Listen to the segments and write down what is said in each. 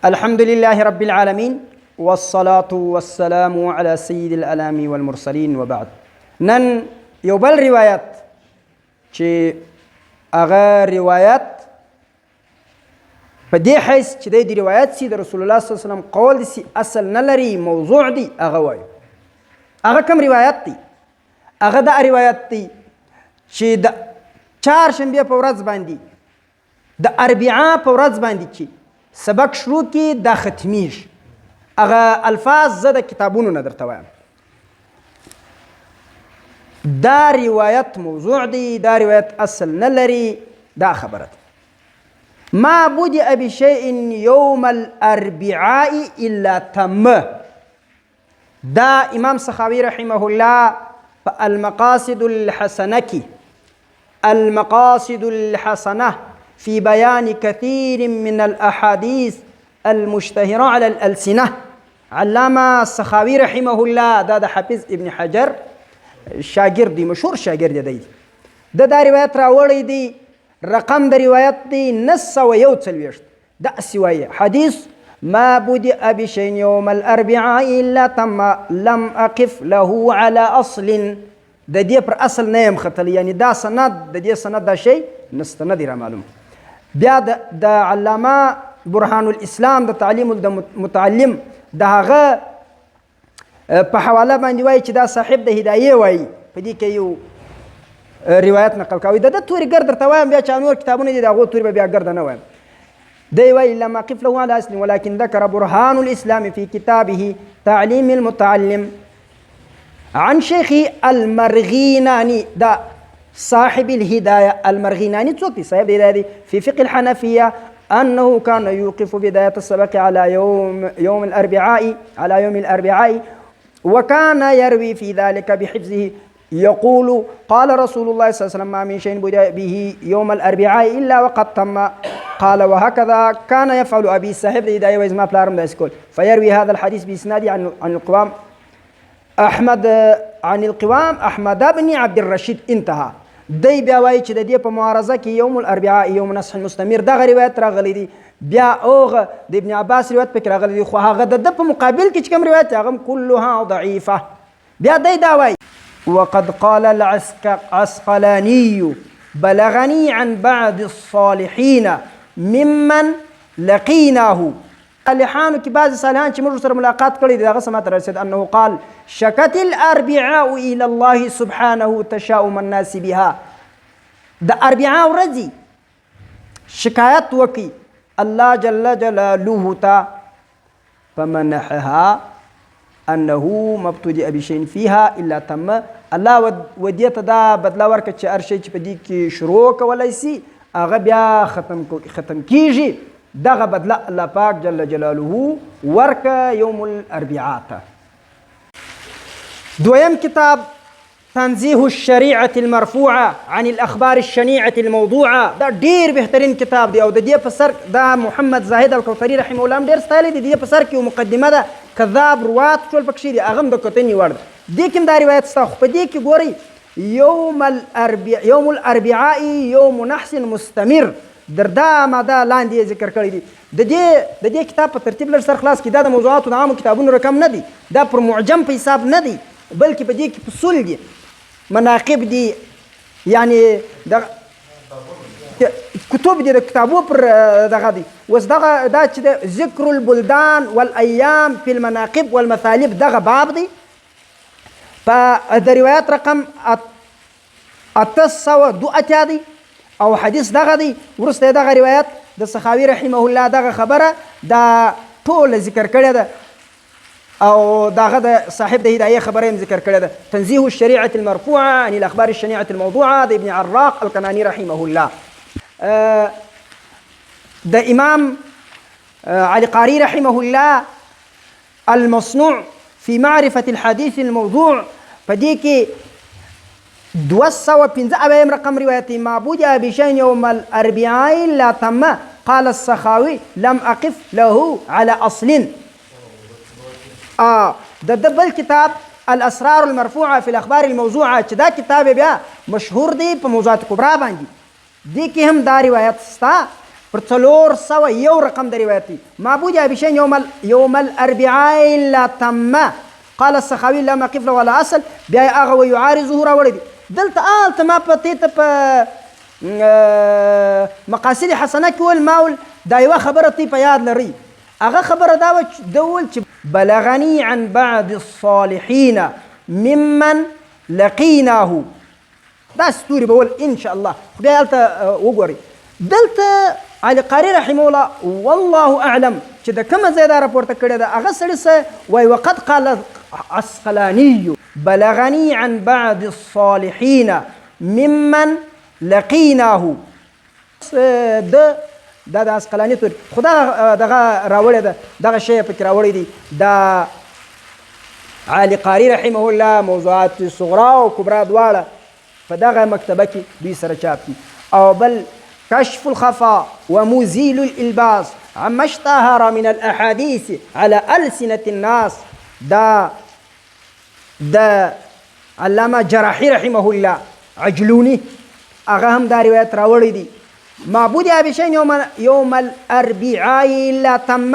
الحمد لله رب العالمين والصلاة والسلام على سيد الألام والمرسلين وبعد. نن یو بل روایت چې هغه روایت په دې حیث چې د روایت سي د رسول الله صلی الله علیه وسلم قول سي اصل نه لري، موضوع دی، هغه وایو. هغه کوم روایت دی؟ هغه دا روایت دی چې د چهارشنبې په ورځ باندې، د اربعا په ورځ باندې چې سبق شروع کی دا ختمیږي. هغه الفاظ زه د کتابونو نه درته وایم. دا روایت موضوع دی، دا روایت اصل نه لري، دا خبره ده. ما بدأ بشيء يوم الأربعاء إلا تم. دا امام سخاوي رحمه الله په المقاصد الحسنه کې، المقاصد الحسنة في بيان كثير من الأحاديث المشتهرة على الألسنة، علامه السخاوي رحمه الله دا د حافظ ابن حجر شاګرد دی، مشهور شاګرد دی. د دا روایت راوړی دی، رقم د روایت دی 941. داسې وایي حدیث: ما بدأ بشيء يوم الأربعاء إلا تم لم أقف له على أصل. د دې پر اصل نه یم ختلی، یعنی دا سند، د دې سند دا شی نسته، نه دی را معلوم. بیا د علامه برهان الاسلام د تعلیم د متعلم د هغه په حواله باندې وایي چې دا صاحب د هدایې وایي، په دې کې یو روایت نقل کوي. د ده توري ګرد درته وایم، بیا چې نور کتابونه دي د هغو توري به بیا ګرده نه وایم. دی وایي لم أقف له على أصل ولكن ذكر برهان الإسلام في كتابه تعليم المتعلم عن شيخه المرغيناني، دا صاحب الهداية المرغيناني څوک دی؟ صاحب الهداية دی، في فقه الحنفية أنه كان يوقف بداية السبق على يوم الأربعاء، على يوم الأربعاء، وكان يروي في ذلك بحفظه، يقول قال رسول الله صلى الله عليه وسلم ما من شيء بدأ به يوم الأربعاء إلا وقد تم. قال وهكذا كان يفعل أبي صاحب الهداية وإزما بلارم داسكول. فيروي هذا الحديث بإسناده عن القوام احمد، عن القوام احمد بن عبد الرشید. انتهى. دی بیا وایي چې د دې په معارضه کې یوم الاربعاء یوم نصح مستمر دغه روایت راغلی دی، بیا اوغه د ابن عباس روایت پکې راغلی دی، خو هغه د ده په مقابل کې چې کوم روایت دی هغه هم کلها ضعیفه. بیا دی دا وایي وقد قال العسقلاني بلغني عن بعض الصالحين ممن لقيناه، صالحانو کې بعضې صالحان چې موږ سره ملاقات کړی دی، هغه څه ماته رسېد، انه قال شکت الاربعاء الى الله سبحانه تشاؤم الناس بها. د اربعاء ورځې شکایت وکړي الله جل جلاله ته فمنحها انه ما ابتدئ بشيء فيها الا تم. الله ودې ته دا بدله ورکړه چې هر شی چې په دې کې شروع کولی سي هغه بیا ختم کیږي. دغه بدله الله پاک جل جلاله ورکه یوم الاربعاء ته. دویم کتاب تنزیه الشریعة المرفوعة عن الاخبار الشنیعة الموضوعة، دا ډیر بهترین کتاب دی. او د دې په سر دا محمد زاهد الکوثري رحمه الله هم ډیر ستایلی دی. د دې په سر کې یو مقدمه ده، کذاب روات ټول پکښې دي، هغه هم د کتنې وړ ده. دې کې هم دا روایت شته، خو په دې کې ګورئ یوم الاربعاء یوم نحس مستمر، در دا ماده لاندې یې ذکر کړی دی. د دې کتاب په ترتیب لږ سر خلاص کړي. دا د موضوعاتو د عامو کتابونو رقم نه دی، دا پر معجم په حساب نه دی، بلکې په دې کې فصول دي، مناقب دي، یعنی د کتب دي، د کتابو پر دغه دی. اوس دغه دا چې د ذکر البلدان والایام فی المناقب والمثالب دغه باب دی، په د روایت رقم 882 دی او حدیث دغه دی. وروسته دغه روایت د سخاوي رحمه الله دغه خبره دا ټوله ذکر کړې ده، او داغه د صاحب د هدایې خبره هم ذکر کړې ده، تنزیه الشریعة المرفوعة عن الاخبار الشنیعة الموضوعة د ابن عراق الکناني رحمه الله. د امام علي قاري رحمه الله المصنوع في معرفة الحديث الموضوع په دې کې 275 رقم روایت، ما بدأ بشيء يوم الأربعاء لا تم قال السخاوي لم أقف له على أصل. د ده بل کتاب الأسرار المرفوعة في الأخبار الموضوعة چې دا کتاب بیا مشهور دی په موضوعات کبرا باندې، دې کې هم دا روایت سته. پر 401 رقم د روایت دی. معبود ابي شين يوم الاربعاء لا تم قال السخاوي لا مقف له ولا اصل. بیا یې هغه ويعارضه راوړی دی. دلته هلته ما په دې ته په مقاصد حسنه کې ویل، ما ویل دا یوه خبره تی په یاد لرئ. هغه خبره دا وه چې ده وویل چې بلغني عن بعض الصالحین ممن لقیناه، داسې توري به ول ان شاء الله. خو بیا هلته وګورئ دلته علي قاري رحمه الله والله اعلم چې د کومه ځای دا راپورته کړې ده، هغه سړي څه وایي وقد قال عسقلاني بلغني عن بعض الصالحین ممن لقیناه. د دا د عسقلاني توري خو دغه دغه راوړې ده، دغه شی پکې راوړی دی. دا علي قاري رحمه الله موضوعات صغرا او کبرا دواړه په دغه مکتبه کې دوی سره چاپ دي. او بل كشف الخفاء ومزيل الإلباس عما اشتهر من الأحاديث على ألسنة الناس، دا د علامه جراحي رحمه الله عجلوني هغه هم دا روایت راوړی دی. معبود ابي شين يوم الاربعاء لا تم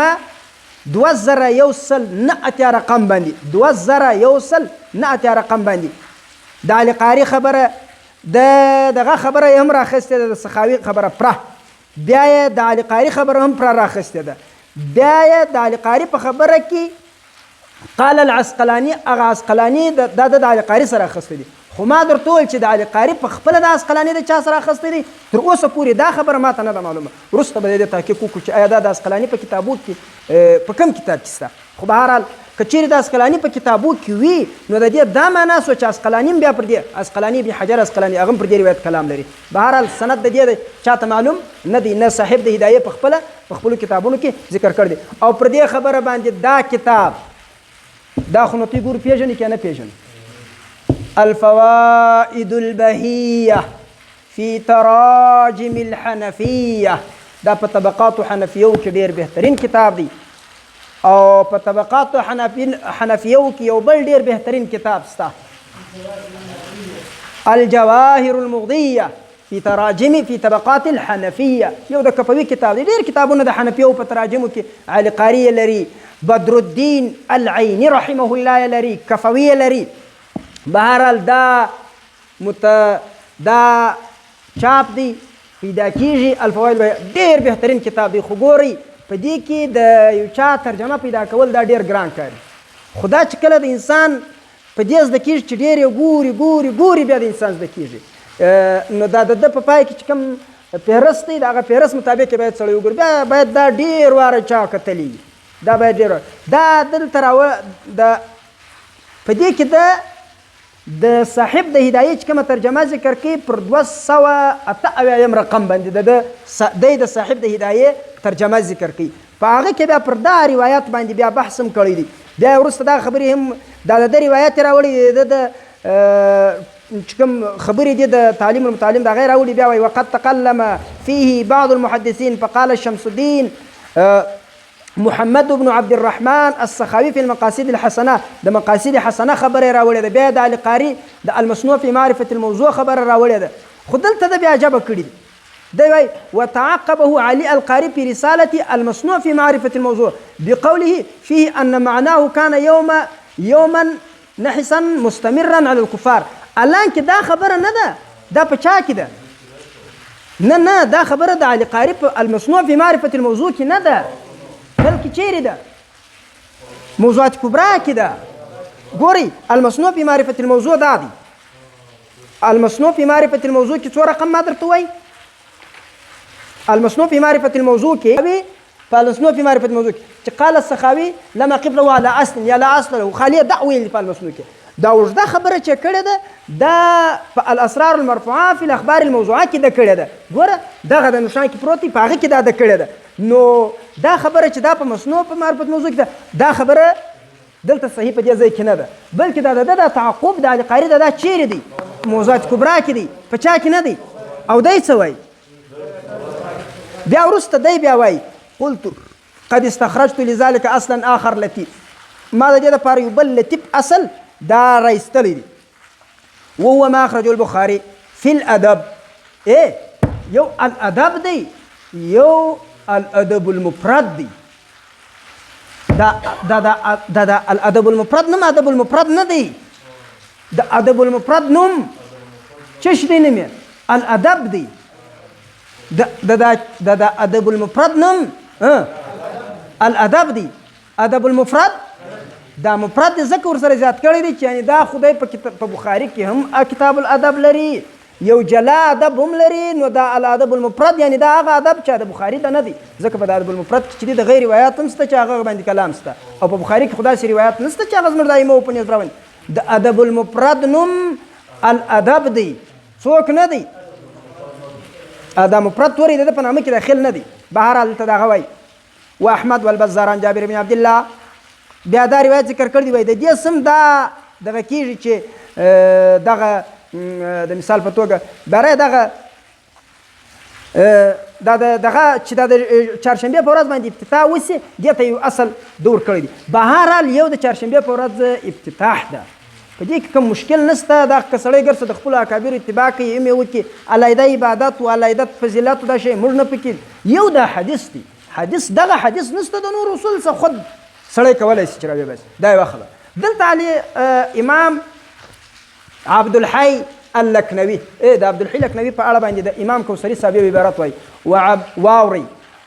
2189 رقم باندې، 2189 رقم باندې د علي قاري خبره د دغه خبره یې هم راخیستې ده، د سخاوي خبره پره، بیا یې د علي قاري خبره هم پره راخیستې ده. بیا یې د علي قاري په خبره کې قال العسقلاني، هغه عسقلاني دا د علي قاري سره اخیستی دی. خو ما درته وویل چې د علي قاري په خپله د عسقلاني د چا سره اخیستی دی، تر اوسه پورې دا خبره ماته نه ده معلومه. وروسته به د دې تحقیق وکړو چې آیا دا د عسقلاني په کتابو کې په کوم کتاب کې شته. خو بهرحال که چیرې د عسقلاني په کتابو کې وي نو د دې دا معنا سوه چې عسقلاني هم بیا پر دې، عسقلاني ابن حجر عسقلاني هغه هم پر دې روایت کلام لري. بهرحال سند د دې دی چاته معلوم نه دی، نه صاحب د هدایې په خپله په خپلو کتابونو کې ذکر کړی دی. او پر دې خبره باندې دا کتاب دا خو نو دوی ګورو پېژني که نه پېژني، الفوائد البهیه فی تراجم الحنفیه، دا په طبقاتو حنفیو کې ډېر بهترین کتاب دی. او په طبقاتو حنفیو کې یو بل ډېر بهترین کتاب سته، الجواهر المغضیه فی تراجم فی طبقات الحنفیه، یو د کفوي کتاب دی. ډېر کتابونه د حنفیو په تراجمو کې علي قاري یې لري، بدر الدین العیني رحمه الله یې لري، کفوي یې لري. بهرحال دا دا چاپ دی، پیدا کیږي. الفوائد ډېر بهترین کتاب دی. خو ګورئ په دې کې د یو چا ترجمه پیدا کول دا ډېر ګران کار دی. خو دا چې کله د انسان په دې زده کېږي چې ډېر یې ګوري ګوري ګوري بیا د انسان زده کېږي. نو دا د ده په پای کې چې کوم فهرست دی د هغه فهرست مطابق یې باید سړی وګوري. بیا باید دا ډېر واره چا کتلی وي، دا باید ډېر واره دا دلته راوه د په دې کې د صاحب د هدایې چې کومه ترجمه ذکر کوي پر 278 رقم باندې دی د صاحب د هدایې ترجمه ذکر کوي. په هغه کې بیا پر دا روایت باندې بیا بحث هم کړی دی. بیا وروسته دا خبرې هم دا د ده روایت یې راوړی دی، د ده چې کوم خبرې دي د تعلیم المتعلم د هغه یې راوړي. بیا وایي وقد تقلم فيه بعض المحدثين فقال شمس الدين محمد بن عبد الرحمن السخاوي في المقاصد الحسنة، د مقاصد حسنه خبره راوړې ده. بیا د علي قاري د المصنوع في معرفة الموضوع خبره راوړې ده. خو دلته ده بیا عجبه کړي دي. دی وایي وتعقبه علي القاري في رسالة المصنوع في معرفة الموضوع بقوله فيه أن معناه كان يوما نحسا مستمرا على الكفار. الان کې دا خبره نه ده، دا په چا کې ده؟ نه نه، دا خبره د علي قاري په المصنوع في معرفة الموضوع کې نه ده، بلکې چیرې ده؟ موضوعات کبرا کې ده. ګورئ المصنوع في معرفة الموضوع دا دی. المصنوع في معرفة الموضوع کې څو رقم ما درته وایي؟ المصنوع في معرفة الموضوع کې په المصنوع في معرفة الموضوع کې چې قال السخاوي لما قبله على اصل یا لا اصل له، خالي دا ویل په المصنوع کې. دا اوږده خبره چې کړې ده دا په الاسرار المرفوعه فی الاخبار الموضوعه کې ده کړې ده. ګوره دغه د نشان کې پروت دی، په هغه کې دا ده کړې ده. نو دا خبره چې دا په مصنوع په معرفت موضوع کې ده، دا خبره دلته صحیح په دې ځای کې نه ده، بلکې دا د ده دا تعقب د علي قاري ده دا چیرې دی؟ موضوعات کبرا کې دی، په چا کې نه دی. او دی څه وایي؟ بیا وروسته دی بیا وایي قلت قد استخرجت لذلك اصلا آخر لطیف، ما د دې دپاره یو بل لطیف اصل دا را ایستلی دی، وهو ما اخرجه البخاري في الادب. یو الادب دی، یو الادب المفرد دی. دا دا دا دا دا الادب المفرد نوم ادب المفرد نه دی. د ادب المفرد نوم څه شي دی؟ نوم یې الادب دی. د د د د ادب المفرد نوم الادب دی. ادب المفرد دا مفرد ځکه ورسره زیات کړی دی چې یعنی دا خدای په بخاري کې هم کتاب الادب لري، یو جلا ادب هم لري. نو دا الادب المفرد یعنی دا هغه ادب چې د بخاري ته نه دی، ځکه په ادب المفرد کې چې د غیر روایت هم شته چې هغه باندې کلام شته، او په بخاري کې خو داسې روایت نشته چې هغه زموږ د ائمو په نزد راوړي. د ادب المفرد نوم الادب دی، څوک نه دی. دا مفرد توری د په نامه کې داخل نه دی. بهرحال دلته دغه وایي واحمد والبزار عن جابر بن عبد الله. بیا دا روایت ذکر کړی دی. وایي د دې سم دا دغه کېږي چې دغه د مثال په توګه بری دغه دا د دغه چې دا د چهارشنبې په ورځ باندې افتتاح وسي، دې ته یو اصل دور کړی دی. بهرحال یو د چهارشنبې په ورځ افتتاح ده، په دې کې کوم مشکل نشته. دا که سړی ګرځه د خپلو اکابرو اتباع کوي، هم یې وکړي، علیحده عبادت و علیحده فضیلت دا شی موږ نه پکې. یو دا حدیث دی، حدیث دغه حدیث نشته د نور اصول څخه خود سړی کولی شي چې راویې باسي. دا یوه خبره. دلته علي امام عبدالحی اللکنوي، د عبدالحی لکنوي په اړه باندې د امام کوثري صاحب یو عبارت وایي، واورئ: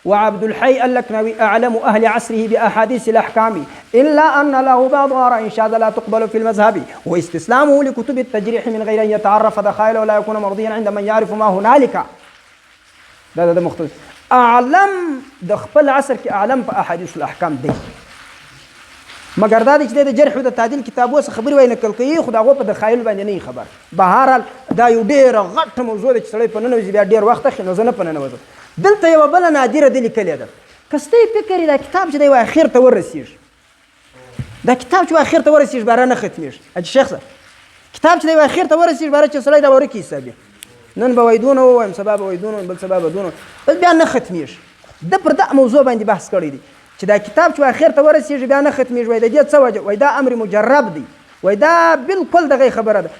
وعبد الحي اللكنوي أعلم أهل عصره بأحاديث الأحكام، إلا أن له بعض آراء شاذة لا تقبل في المذهب، واستسلامه لكتب التجريح من غير أن يتعرف دخائله لا يكون مرضيا عند من يعرف ما هنالك. دا دا مختصر اعلم د خپل عصر کې اعلم په احادیث الاحکام دی، مګر دا دی چې د جرح او د تعدیل کتابو څخه خبرې وایي نقل کوي، خو د هغو په دخایل باندې نه خبر. بهرحال دا یو ډېره غټه موضوع ده چې سړی په ننوځي بیا ډېر وخت اخلي، نو زه نه په ننوځم. دلته یوه بله نادره ده لیکلې ده، که ستا فکر دا کتاب چې دی یو اخر ته ورسېږي، دا کتاب چې اخر ته ورسېږي باره نه ختمېږي. حاجي شیخ صاحب، کتاب چې دی اخر ته ورسېږي باره چې سړی دا ورکې حسابي، نن به وایي دونه ووایم، سبا به وایي دونه، بل سبا به دونه، بس بیا نه ختمېږي. ده پر دا موضوع باندې بحث کړی دی چې دا کتاب چې اخر ته ورسېږي بیا نه ختمېږي. وایي د دې څه وجه؟ وایي دا امر مجرب دی، وایي دا بالکل دغه خبره ده.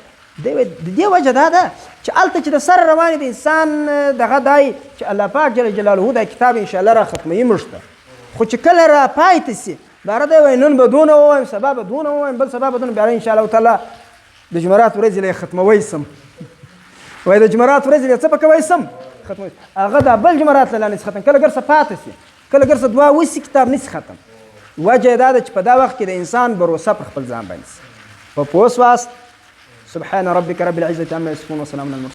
دی وایي د دې وجه دا ده چې هلته چې د سره روان د انسان دغه دی چې الله پاک جل جلاله دا کتاب انشاءالله را ختموي موږ ته، خو چې کله را پای ته سي باره دی وایي نن به دونه ووایم، سبا به دونه ووایم، بل سبا به دونه، بیا انشاءالله تعالی د جمعرات ورځې له یې ختموی سم. وایي د جمعرات ورځې له څه په کوی سم ختموي. هغه دا بل جمعرات له لا نسي ختم، کله ګرسه پاتې سي، کله ګرسه دعا وسي کتاب نسي ختم. وجه یې دا ده چې په دا وخت کې د انسان بروسه پر خپل ځان باندې سي. په پوه سواست؟ سبحان ربك رب العزة عما يصفون وسلام على المرسلين.